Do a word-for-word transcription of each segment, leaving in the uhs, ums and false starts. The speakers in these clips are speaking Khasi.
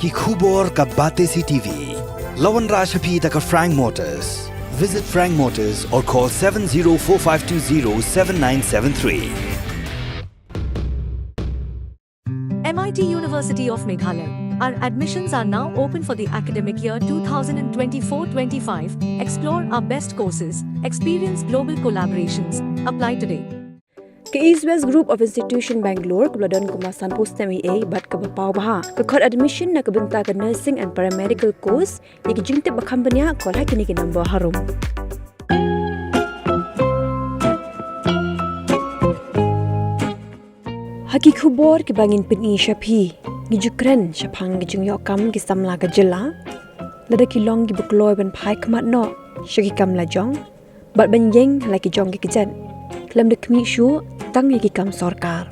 Ki khubor ka Batesi T V. La wanrah sha phi da ka Frank Motors. Visit Frank Motors or call seven zero four five two zero seven nine seven three. M I T University of Meghalaya. Our admissions are now open for the academic year two thousand twenty-four twenty-five. Explore our best courses, experience global collaborations. Apply today. Ka East West Group of Institution Bangalore, kaba la don kumba sanphew snem eiei bad kaba paw bha, ka khot admission na ka bynta ka nursing and paramedical course. Ïa ki jingtip ba kham bniah, call ha kine ki number harum. Ha ki khubor kiba ngin pyni sha phi, ngi ju kren shaphang ki jingïoh kam ki samla ka jylla. Lada ki long kiba kloi ban phai khmat noh sha ki kam lajong bad ban ïeng ha la ki jong ki kjat, khlem da khmih shuh tang ïa ki kam sorkar.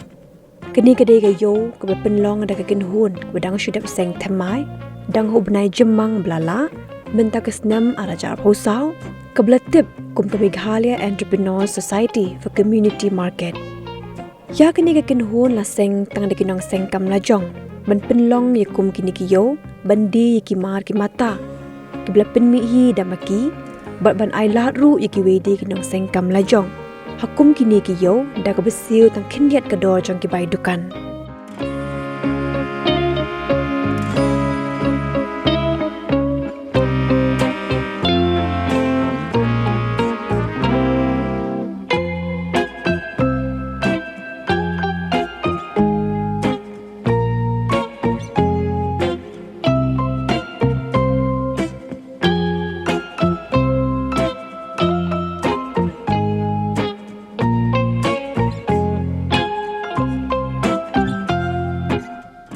Kane ka dei ka ïew kaba pynlong da ka kynhun kaba dang shu dep seng thymmai, dang ha u bnai Jymmang ba la lah, mynta ka snem ar hajar arphew saw, kaba la tip kum ka Meghalaya Entrepreneurs Society for Community Market. Ïa kane ka kynhun la seng tang da ki nongseng kam lajong ban pynlong ïa kum kine ki ïew ban die ïa ki mar ki mata kiba la pynmih hi da ma ki, bad ban ailad ruh ïa kiwei de ki nongseng kam lajong ha kum kine ki ïew da kaba siew tang khyndiat ka dor jong ki bai dukan.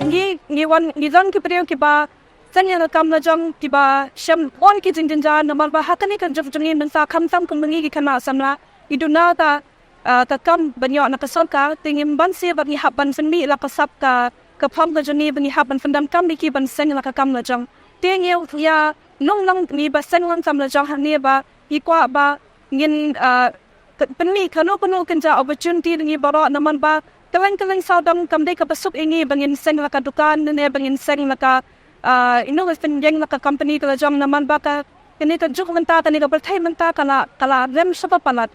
Ngi, ngi wan, ngi don ki briew kiba seng ïa ka kam lajong, kiba shem bun ki jingjynjar, namar ba ha kane ka juk jong ngi mynta khamtam kum ngi ki khynnah samla, ngi duna ka, ah, ka kam ban ïoh na ka sorkar, te ngim banse ba ngi hap ban pynmih la ka sap ka, ka form ka jong ngi ba ngi hap ban pyndam kam ïa ki ban seng la ka kam lajong. Te ngi ïa nong lang ngi ba seng lang kam lajong hangne ba ngi kwah ba ngin, ah, pynmih kano kano kynja opportunity ïa ngi baroh, namar ba kylleng kylleng sawdong kam dei kaba suk ïa ngi ba ngin seng la ka dukan ne ba ngin seng la ka, ah, ino, ba ngin seng la ka company ka lajong, namar ba ka, kane ka juk mynta, kane ka pyrthei mynta ka la, ka la rem shaba palat.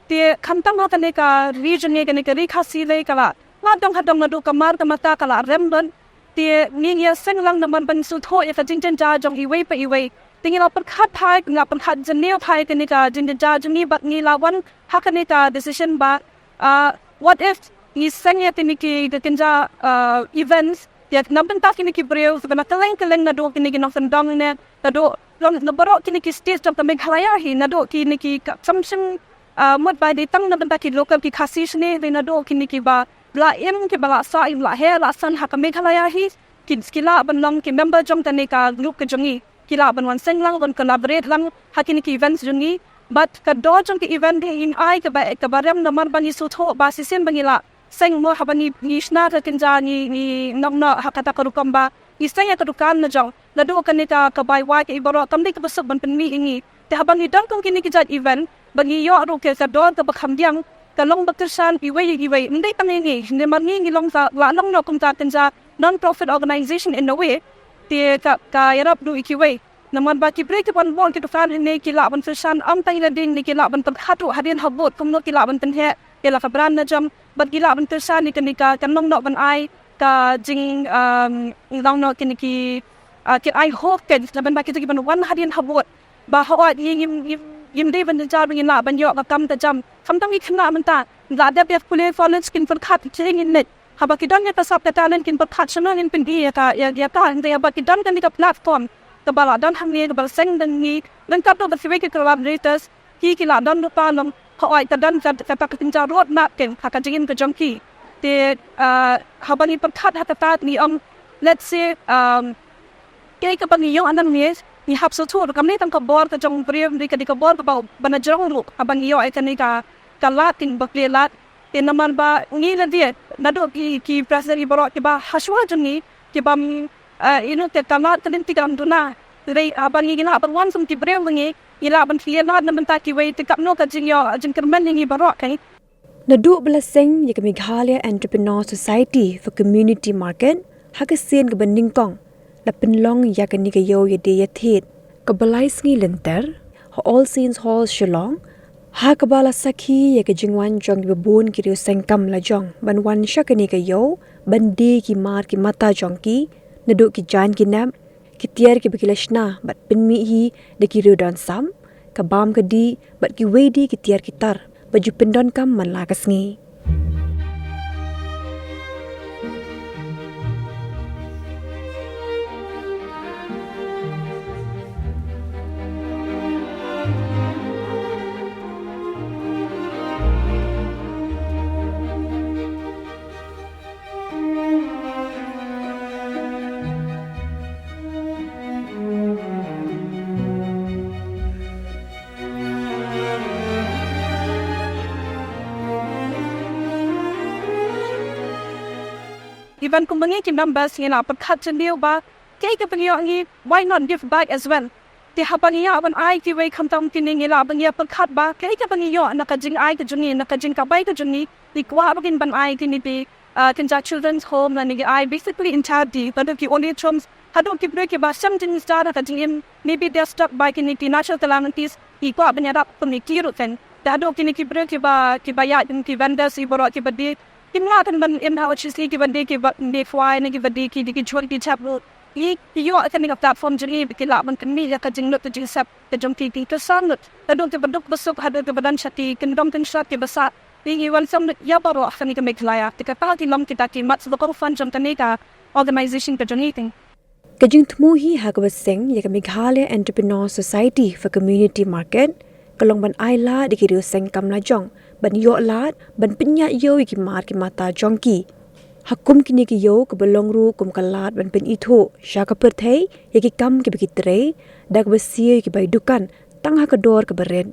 Te khamtam ha kane ka ri jong ngi, kane ka ri Khasi lei ka la, la dong ha dong naduh ka mar ka mata ka la rem bun. Te ngi ngi ïa seng lang namar ban sngewthuh ïa ka jingjynjar jong iwei pa iwei. Te ngi la pyrkhat bha, ngi la pyrkhat jylliew bha ïa kane ka jingjynjar jong ngi bad ngi la wan ha kane ka decision ba, ah, what if ngi seng ïa kine ki, ki kynja, ah, events, ïa na bynta kine ki briew, ba na kylleng kylleng naduh kine ki nongkyndong ne, naduh, long, na baroh kine ki state jong ka Meghalaya hi, naduh kine ki ka, kam shym, ah, mut ba dei tang na bynta ki local ki Khasi shane, dei naduh kine kiba la im, kiba la sah, im la heh la san ha ka Meghalaya hi, ki, ki lah ban long ki member jong kane ka group ka jong ngi. Ki lah ban wan seng lang, ban collaborate lang ha kine ki events jong ngi. Bad ka dor jong ki event hi ngim ai kaba, kaba rem namar ba ngi sngewthuh ba shisien ba ngi la seng mo haba ngi, ngi shna ka kynja ngi, ngi nong noh ha kata ka rukom ba ngi seng ïa ka dukan lajong. Naduh kane ka, ka bai wai ka i baroh kam dei kaba suk ban pynmih ïa ngi. Te haba ngi don kum kine ki jait event ba ngi ïoh ruh ka, ka dor kaba kham biang, ka long ba kyrshan iwei ïa iwei. Ym dei tang ïa ngi, namar ngi ngi long ka, la long noh kum ka kynja non-profit organization in a way. Te ka, ka ïarap ruh ïa kiwei. Namar ba ki briew kiban bun ki dukan hangne ki lah ban kyrshan ym tang ïa la ding ne, ki lah ban pyrkhat ruh hadien habud kumno ki lah ban pynheh ïa la ka brand lajong. Bad ki lah ban kyrshan ïa kane ka, kan long noh ban ai ka jing, um, long noh kine ki, ah, kin ai hope ka, namar ba kita kiban wan hadien habud. Ba hooid ngi ngim, ngim, ngim dei ban jynjar ba ngin lah ban ïoh ka kam ka jam. Khamtam ki khynnah mynta la dep ïa pule college kin pyrkhat ki ngin leit. Haba ki don ïa ka sap ka talent kin pyrkhat shano ngin pyni ïa ka, ïa, ïa ka, hynrei haba ki don kane ka platform kaba la don hangne kaba la seng da ngi, ryngkat ruh bad kiwei ki collaborators, ki, ki la don ruh pa long, hooid ka don ka, kata ka kynja road map kein ha ka jingim ka jong ki. Te, ah, haba ngi pyrkhat ha kata ngi ong, let's say, um, kaei kaba ngi ïoh hangne, ngi hap sngewthuh ruh kam dei tang ka bor ka jong u briew, hynrei ka dei ka bor kaba, ba na jrong ruh, haba ngi ïoh ïa kane ka, ka lad, kin bapli lad. Te namar ba ngi la dei, naduh ki, ki president i baroh kiba hashwa jong ngi, kiba, eh, ino te ka lad ka lynti kam duna. Hynrei, ah, haba ngi ngi lah ban wan kum ki briew ba ngi, ngi lah ban plie lad na bynta kiwei te katno ka jingïoh, jingkyrmen ïa ngi baroh kein. Naduh ba la seng ïa ka Meghalaya Entrepreneur Society for Community Market ha ka sien kaba nyngkong, la pynlong ïa kane ka ïew ïadie ïathied kaba lai sngi lynter ha All Saints Hall, Shillong, ha kaba la sakhi ïa ka jingwan jong kiba bun ki riew seng kam lajong ban wan sha kane ka ïew ban die ki mar ki mata jong ki, naduh ki jaiñ ki nep, ki tiar kiba ki la shna bad pynmih hi da ki riew don sam, ka bam ka dih bad kiwei de ki tiar ki tar ba ju pyndonkam man la ka sngi. Even kumba ngi ki members ngi la pyrkhat jylliew ba kaei kaba ngi ïoh ngi, why not give back as well? Te haba ngi ïa ban ai kiwei khamtam kine ngi la ban ïa pyrkhat ba kaei kaba ngi ïoh na ka jingai ka jong ngi, na ka jingkabai ka jong ngi, ngi kwah ba ngin ban ai kine ki, ah, kynja children's home, lane ngi ai basically in charity, haduh ki old age homes, haduh ki briew kiba shem jingstad ha ka jingim, maybe they're struck by kine ki natural calamities, ngi kwah ban ïarap kum ngi ki ruh kan. Te haduh kine ki briew kiba, kiba ïa ki vendors, ki baroh kiba die, kim lah kan ban im ha u shisngi kiba die, kiba die khwai ne kiba die ki, die ki jhur ki jhep ruh. Ngi, ngi ïoh kane ka platform jong ngi ba ki lah ban kynmaw ïa ka jinglut ka jingsep ka jong ki, ki kyrsan lut. Haduh kiba duk ba suk, haduh kiba don sha ki kyndong kynshot kiba sah. Ngi, ngi welcome lut ïa baroh ha kane ka Meghalaya. Te kata ki long kita ki mat sdang ka fund jong kane ka organization ka jong ngi te. Ka jingthmu hi ha kaba seng ïa ka Meghalaya Entrepreneur Society for Community Market ka long ban ai lad ïa ki riew seng kam lajong ban ïoh lad ban pynïaid ïew ïa ki mar ki mata jong ki. Ha kum kine ki ïew kaba long ruh kum ka lad ban pynithuh sha ka pyrthei ïa ki kam kiba ki trei da kaba siew ïa ki bai dukan tang ha ka dor kaba rit.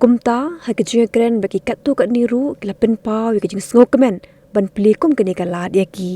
Kumta ha ka jingïakren bad ki katto katne ruh ki la pynpaw ïa ka jingsngewkmen ban plie kum kane ka lad ïa ki.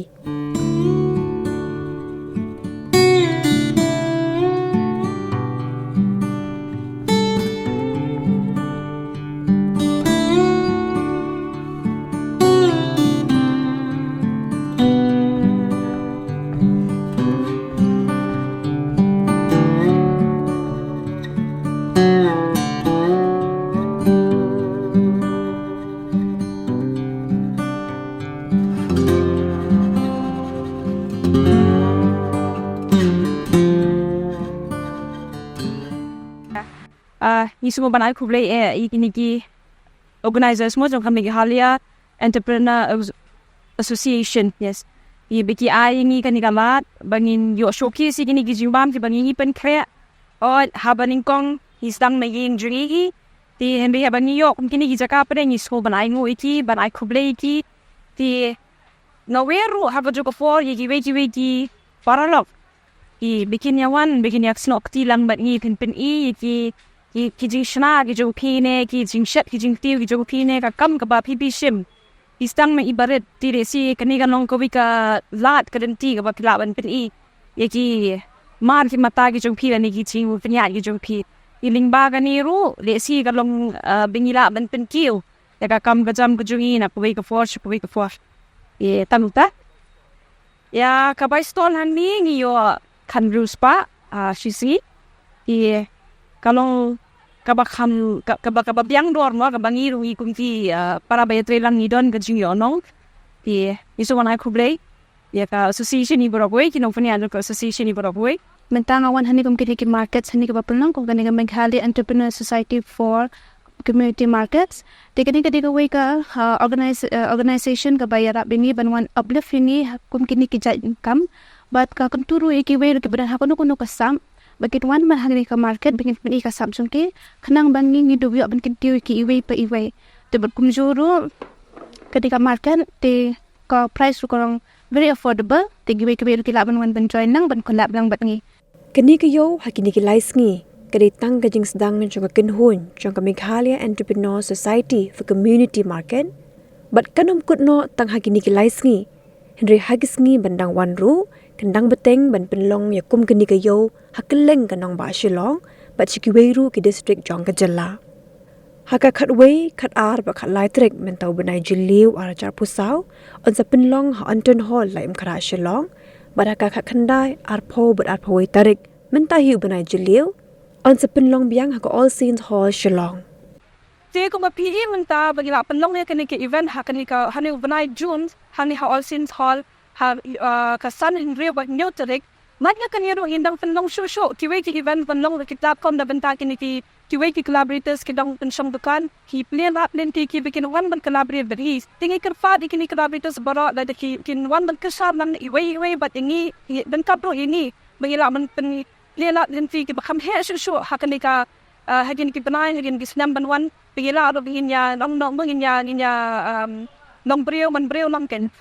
Ah, ngi sngewbha ban ai khublei, eh, ïa kine ki organizers mo jong ka Meghalaya Entrepreneur As-, Association, yes. Ïa ba ki ai ïa ngi kane ka lad ba ngin ïoh showcase ïa kine ki jingbam kiba ngi pynkhreh. Hooid, haba nyngkong ngi sdang na ïing jong ngi hi. Te hynrei haba ngi ïoh kum kine ki jaka pat ngi sngewbha ban ai nguh ïa ki, ban ai khublei ïa ki. Te nga wer ruh ha kajuh ka por ïa kiwei kiwei ki paralok. Ki ba kin ïa wan, ba kin ïa snoh kti lang bad ngi phin pyni ïa ki, ki, ki jingshna ki jong phi ne, ki jingshet ki jingtiew ki jong phi ne, ka kam kaba phi phi shim. Ki sdang ma i barit, te lehse kane ka long kawei ka lad ka lynti kaba phi lah ban pyni ïa ki mar ki mata ki jong phi lane ki jingpynïaid ki jong phi. Te lyngba kane ruh lehse ka long, ah, ba ngi lah ban pynkiew ïa ka kam ka jam ka jong ngi na kawei ka por sha kawei ka por. Ïa, tang ta. Ïa, ka bai stall hangne ngi ïoh khathynriew spah, ah, shi sngi. Ïa, ka long kaba kham, ka, kaba, kaba biang dor mo, kaba ngi ruh ngi kum ki, ah, para ba ïatreilang ngi don ka jingïohnong. Ïa, ngi sngewbha ban ai khublei ïa ka association hi baroh kawei, ki nongpynïaid jong ka association hi baroh kawei. Mynta nga wan hangne kum kine ki markets hangne kaba pynlong kum kane ka Meghalaya Entrepreneur Society for Community Markets. Te kane ka dei kawei ka, ha, organize-, eh, organization kaba ïarap ïa ngi ban wan uplift ïa ngi ha kum kine ki jait kam. Bad ka kyntu ruh ïa kiwei ruh kiba don ha kano kano ka sap ba kin wan man ha kane ka market ba kin pyni ka sap jong ki. Khnang ba ngi ngi dup ïoh ban kyntiew ïa ki iwei pa iwei. Te bad kumjuh ruh kane ka market te ka price ruh ka long very affordable, te kiwei kiwei ruh ki lah ban wan ban join lang ban collab lang bad ngi. Kane ka ïew ha kine ki lai sngi ka dei tang ka jingsdang jong ka kynhun jong ka Meghalaya Entrepreneur Society for Community Market. Bad kan ym kut noh tang ha kine ki lai sngi, hynrei ha ki sngi ban dang wan ruh kan dang bteng ban pynlong ïa kum kane ka ïew ha kylleng ka nongbah Shillong bad sha kiwei ruh ki district jong ka jylla. Ha ka khatwei, khatar bad khatlai tarik mynta u bnai Jylliew arhajar arphew saw, yn sa pynlong ha Anton Hall, Laitumkhrah, Shillong, Bad ha ka khatkhyndai, arphew bad arphew wei tarik mynta hi u bnai Jylliew, yn sa pynlong biang ha ka All Saints Hall, Shillong. Te kumba phi i mynta ba ngi la pynlong ïa kane ka event ha kane ka, ha une u bnai June, hangne ha All Saints Hall, ha, uh, ka san hynriew bad hynñiew tarik. Bad ïa kane ruh ngin dang pynlong shuh shuh kiwei ki event, pynlong ruh ki platform na bynta kine ki, kiwei ki collaborators ki dang pynshong dukan, ki plie lad lynti kiba kin wan ban collaborate bad ngi. Te ngi kyrpad ïa kine collaborators baroh lada ki, kin wan ban kyrshan lang iwei iwei bad ïa ngi, ngi ryngkat ruh ïa ngi ba ngi lah ban pyn plie lad lynti kiba kham heh shuh shuh ha kane ka, ah, ha kine ki bnai, ha kine ki snem ban wan, ba ngi lah ruh ba ngin ïa long, long, ba ngin ïa, ngin ïa, um, long briew man briew lang kein.